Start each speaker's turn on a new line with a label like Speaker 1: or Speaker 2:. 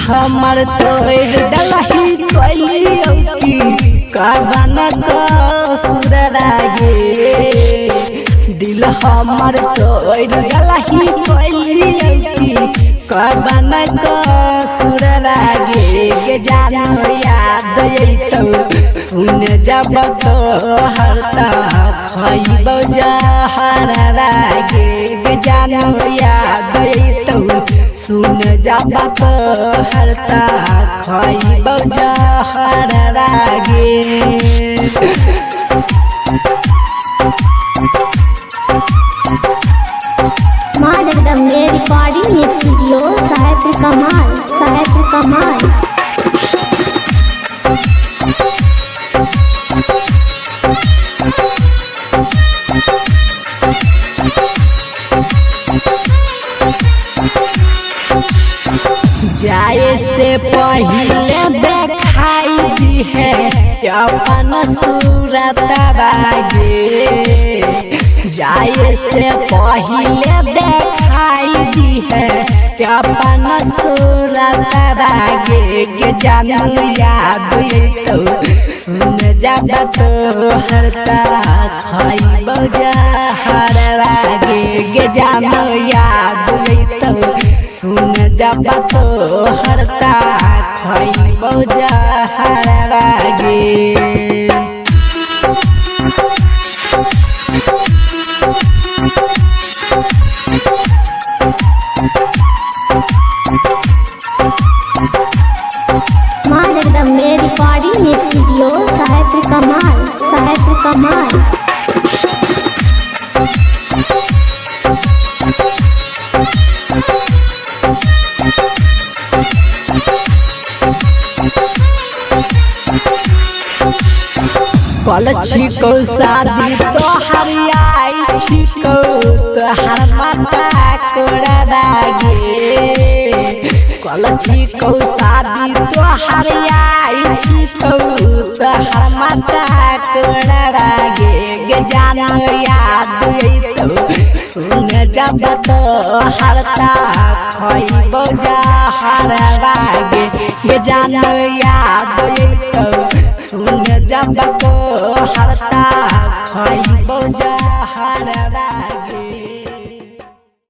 Speaker 1: हमर तोड़ दलही कोइलियौ की कवन कसुर गे। दिल हमर तोड़ दलही कोइलियौ की कवन कसुर गे। गे जानो याद अइतौ सुन जब तोहर त खइबौ जहर गे। गे जानो याद अइतौ सुन जब तोहर त खइबौ जहर गे।
Speaker 2: माँ जगदम्बे रिकॉर्डिंग स्टूडियो साहेब कमाल, साहेब कमाल।
Speaker 1: जाए से पहले देखाई दी है अपन सूरत गे। जाए से पहले देखाई दी है अपन सूरत गे। गे जानू याद अइतौ सुन जब तोहर त खइबौ जहर गे। गे जानू याद अइतौ सुन जब तोहर त खइबौ जहर गे।
Speaker 2: माँ जगदम्बे रिकॉर्डिंग स्टूडियो साहेब कमाल, साहेब कमाल।
Speaker 1: कल छिकौ शादी तोहर आई छिकौ तोहर माता कोड़ा गे। कल छिकौ शादी तोहर आई छिकौ तोहर माता कोड़ा गे। गे जानो याद अइतौ सुन जब तोहर त खइबौ जहर गे। गे जानो याद अइतौ सुन जब तोहर त खइबौ जहर गे।